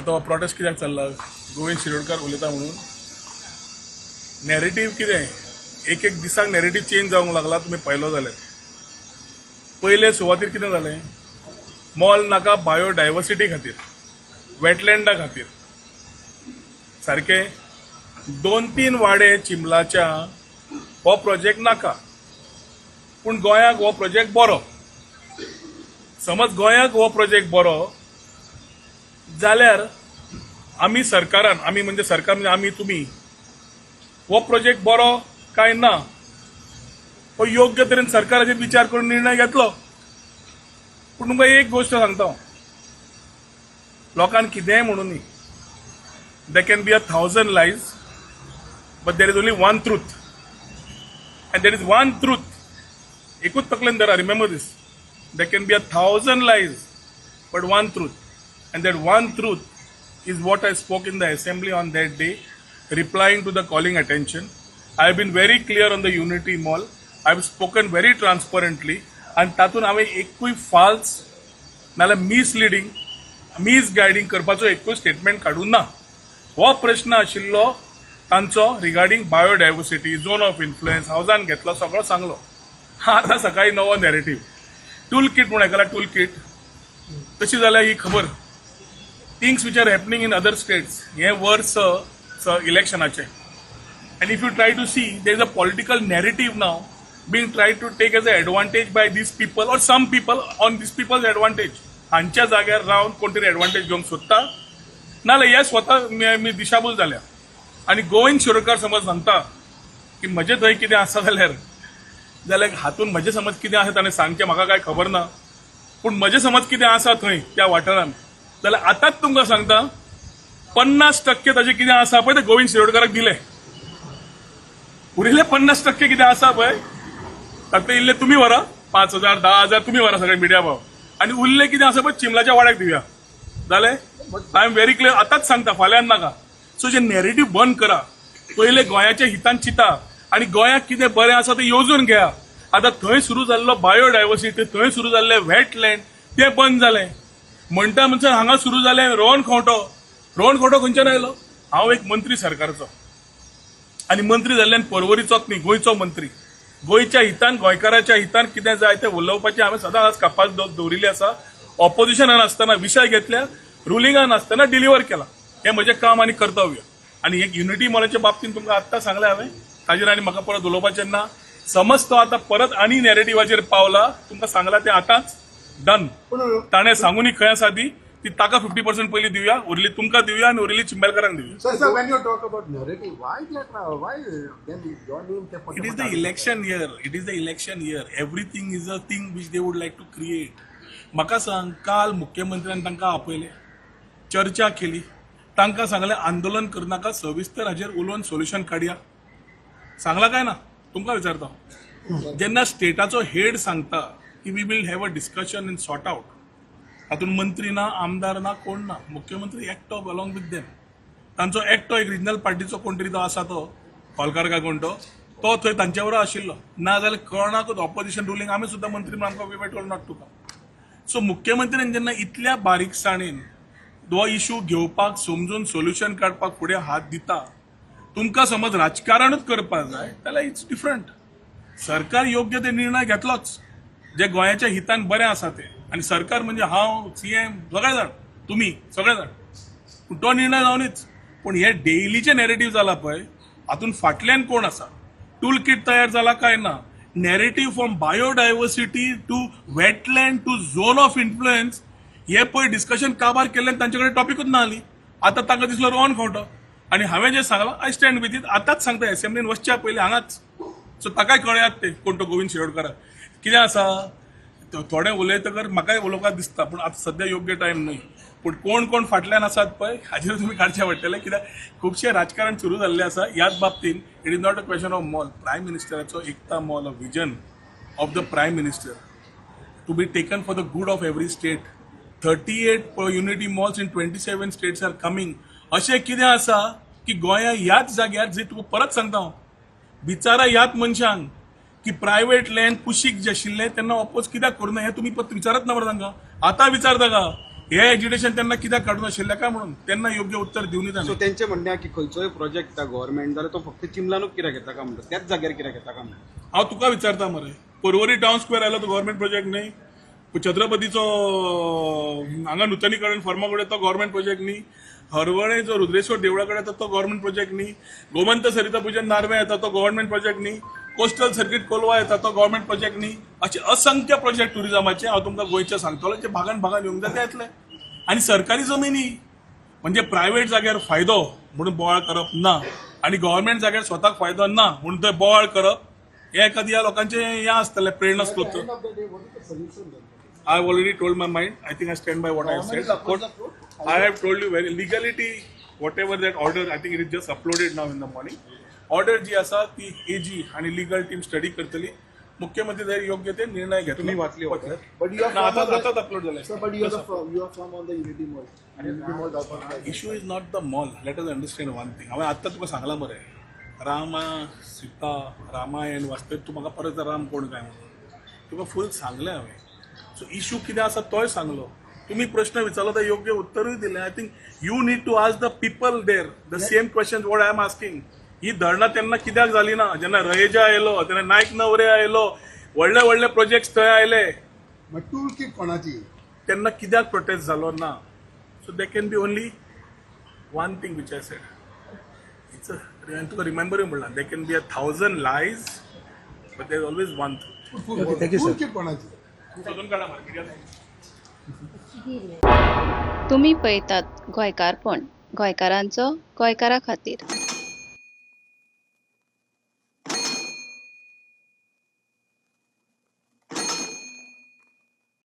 आतां हो प्रोटेस्ट कित्याक चल्ला, गोविंद शिरोडकर उलयता म्हणून नॅरेटीव कितें, एक एक दिसाक नॅरेटीव चेंज जावंक लागला. तुमी पळयलो जाल्यार पयले सुवातीर कितें जालें, मॉल नाका बायोडायवर्सिटी खातीर, वेटलँडा खातीर, सारकें 2-3 वाडे चिंबलाच्या हो प्रोजेक्ट नाका, पूण गोंयाक हो प्रोजेक्ट बरो. समज गोंयाक हो प्रोजेक्ट बरो जाल्यार आमी सरकारान, आमी म्हणजे सरकार म्हणजे आमी तुमी, हो प्रोजेक्ट बरो काय ना हो योग्य तरेन सरकाराचेर विचार करून निर्णय घेतलो. पूण तुमकां एक गोश्ट सांगता, लोकांक कितेंय म्हणून न्ही, there can be 1,000 lies but there is only one truth, and there is one truth. एकूच तकलेन धरा, remember this, there can be 1,000 lies but one truth, and that one truth is what I spoke in the assembly on that day, replying to the calling attention. I have been very clear on the Unity Mall. I have spoken very transparently, आनी तातूंत हांवें एकूय false नाल्यार मिसलिडींग, मिसगायडींग करपाचो एकूय statement काडूंक ना. हो प्रश्न आशिल्लो तांचो regarding biodiversity, zone of influence, हावजान घेतलो, सगळो सांगलो. आतां सकाळी नवो नॅरेटीव, टूल किट म्हूण आयकला, टूल किट तशी जाल्यार ही खबर, things which are happening in other states, हें वर्स इलेक्शनाचें. And if you try to see, there is a political narrative now being tried to take as an advantage by these people or some people on these people's advantage. हांच्या जाग्यार रावन कोण तरी advantage घेवंक सोदता, नाजाल्यार हे स्वता मी दिशाभूल जाल्या. आनी गोविंद शिरोडकर समज सांगता की म्हजें थंय कितें आसा जाल्यार, जाल्यार हातून म्हजें समज कितें आसा ताणें सांगचें, म्हाका कांय खबर ना, पूण म्हजें समज कितें आसा थंय त्या वाठारांत जाल्यार आतांच तुमकां सांगता 50% ताजें कितें आसा पळय तें गोविंद शिरोडकराक दिलें. उरिल्ले 50% कितें आसा पळय तातूंतले इल्ले तुमी व्हरा, 5,000 10,000 तुमी व्हरा सगळे मिडिया भाव, आनी उरले कितें आसा पळय चिंबलाच्या वाड्याक दिवया. जालें, I am very clear, आतांच सांगता, फाल्यां नाका. सो जे नॅरेटीव बंद करा, पयले गोंयाच्या हितान चिंता आनी गोंयाक कितें बरें आसा तें येवजून घेया. आतां थंय सुरू जाल्लो बायोडायवर्सिटी, थंय सुरू जाल्लें वेटलँड तें बंद जालें म्हणटा म्हणसर हांगा सुरू जालें रोहन खंवटो. रोहन खंवटो खंयच्यान आयलो? हांव एक मंत्री सरकारचो, आनी मंत्री जाल्ल्यान पर्वरीचोच न्ही, गोंयचो मंत्री. गोंयच्या हितान, गोंयकाराच्या हितान कितें जाय तें उलोवपाचें हांवें सदांच कापास दवरिल्ली आसा. ऑपोजिशनान आसतना विशय घेतल्या, रुलिंगान आसतना डिलिव्हर केला. हें म्हजें काम आनी कर्तव्य. आनी एक युनिटी मॉलाच्या बाबतींत तुमकां आत्तां सांगलें हांवें, ताजेर आनी म्हाका परत उलोवपाचें ना. समज तो आतां परत आनी नॅरेटिवाचेर पावला, तुमकां सांगलां तें आतांच डन. ताणें सांगून खंय आसा ती ती ताका 50% पयलीं दिवया, उरली तुमकां दिवया आनी उरली चिंबलकारांक दिवया. Sir, when you talk about narrative, why that? Why then your name? It is the election year. It is the election year. Everything is a thing which they would like to create. म्हाका सांग, काल मुख्यमंत्र्यान तांकां आपयले, चर्चा केली, तांकां सांगलें आंदोलन करनाका, सविस्तर हाजेर उलोवन सोल्युशन काडया. सांगला काय ना? तुमकां विचारता, जेन्ना स्टेटाचो हेड सांगता की we will have a discussion and sort out, हातूंत मंत्री ना, आमदार ना, कोण ना, मुख्यमंत्री एकटो अलॉंग विथ देम. तांचो एकटो एक रिजनल पार्टीचो कोण तरी तो आसा, तो खोलकार काय कोण तो, तो थंय तांच्या बरोबर आशिल्लो. ना जाल्यार कळनाकूच ऑपोजिशन रुलींग, आमी सुद्दां मंत्री म्हणून आमकां we were told not to come. So मुख्यमंत्र्यान जेन्ना इतल्या बारीकसाणेन हो इशू घेवपाक, समजून सोल्युशन काडपाक फुडें हात दिता, तुमकां समज राजकारणूच करपाक जाय जाल्यार it's different. सरकार योग्य ते निर्णय घेतलोच जे गोंयाच्या हितान बरें आसा तें. आनी सरकार म्हणजे हांव, सीएम, सगळे जाण, तुमी सगळे जाण, पूण तो निर्णय जावनूच. पूण हे डेलीचे नॅरेटीव जाला पळय, हातूंत फाटल्यान कोण आसा, टूल किट तयार जाला काय ना, narrative from biodiversity to wetland to zone of influence, हे पळय डिस्कशन काबार केल्ल्यान तांचे कडेन टॉपिकूच ना आली. आतां तांकां दिसलो रोहन खंवटो, आनी हांवें जें सांगलां I stand with it. आतांच सांगता, एसेंब्लीन वचच्या पयलीं हांगाच. सो ताकाय कळयात ते कोण तो गोविंद शिरोडकाराक कितें आसा. थोडें उलयतकर म्हाकाय उलोवपाक दिसता, पूण आतां सद्या योग्य टायम न्हय. पूण कोण कोण फाटल्यान आसात पळय हाजेर तुमी काडचें पडटलें, कित्याक खुबशें राजकारण सुरू जाल्लें आसा ह्याच बाबतींत. It is not a question of mall. Prime मिनिस्टराचो Ekta mall, a vision of the prime minister to be taken for the good of every state. 38 Unity Malls in 27 states are coming. अशें कितें आसा की गोंया ह्याच जाग्यार, जे तुका परत सांगता हांव, विचारा ह्याच मनशांक की प्रायवेट लँड कुशीक जे आशिल्लें तेन्ना ऑपोज कित्याक करूना, हें तुमी परत विचारत ना मरे तांकां. आतां विचारता का हे एजिटेशन तेन्ना कित्याक काडून आशिल्लें काय म्हणून तेन्ना योग्य उत्तर दिवनी सो ताणें. तेंचें म्हणणें आहा की खंयचोय प्रोजेक्ट येता गव्हर्मेंट जाल्यार तो फक्त चिंबलानूच कित्याक येता काय म्हणटा, त्याच जाग्यार कित्याक येता काय म्हणटा. हांव तुका विचारता मरे, पर्वरी टावन स्क्वेअर आयलो तो गव्हर्मेंट प्रोजेक्ट न्ही? छत्रपतीचो हांगा नुतनीकरण फर्मा कडेन तो गव्हर्मेंट प्रोजेक्ट न्ही? हरवळे जो रुद्रेश्वर देवळा कडेन येता तो गव्हर्मेंट प्रोजेक्ट न्ही? गोमंत सरिता पूजन नार्वे येता तो गव्हर्मेंट प्रोजेक्ट न्ही? कोस्टल सर्कीट कोलवा येता तो गव्हर्मेंट प्रोजेक्ट न्ही? असे असंख्य प्रोजेक्ट टुरिझमाचे हांव तुमकां गोंयचे सांगतलो जे भागान भागान येवंक जाय ते येतले. आनी सरकारी जमिनी म्हणजे प्रायव्हेट जाग्यार फायदो म्हणून बोवाळ करप ना आनी गव्हर्मेंट जाग्यार स्वताक फायदो ना म्हणून थंय बोवाळ करप हे एखादी ह्या लोकांचें हें आसतलें प्रेरणा At स्त्रोत. the end of the day, what is the solution then? I have already told my mind. I think I stand by what I Government said. will oppose the court? I have told you very legality, whatever that order, I think it is just uploaded now in the morning. Order जी आसा ती एजी आणि legal team study करतली. मुख्यमंत्री जर योग्य ते निर्णय घेतले. तुम्ही वाचली order? But you are ना, firm आताच on the- आताच अपलोड झाले. Sir, but you are firm on the Unity Mall. Unity Mall जावपाक जाय. Issue is not the mall. Let us understand one thing. हांवें आत्तां तुका सांगलां मरे, रामा सीता रामायण वाचतकीर तूं म्हाका परत राम कोण काय म्हणून तुका फूल सांगलें हांवें. सो इशू कितें आसा तोय सांगलो. तुमी प्रश्न विचारलो तर योग्य उत्तरूय दिलें. I think you need to ask the people there the same question what I am asking. ही धरणां तेन्ना कित्याक जाली ना? जेन्ना रहेजा आयलो, तेन्ना नायक नवरे आयलो, व्हडले व्हडले प्रोजेक्ट्स थंय आयले, मग टूल किट कोणाची? तेन्ना कित्याक प्रोटेस्ट जालो ना? So there can be only one thing which I said. It's हांवें तुका रिमेंबरूय म्हणलां, there can be a thousand lies but there is always one truth. Okay, thank you, sir. Tool kit कोणाची? सोदून काडा मार्केटात. तुमी पळयतात गोंयकारपण, गोंयकारांचो गोंयकारा खातीर.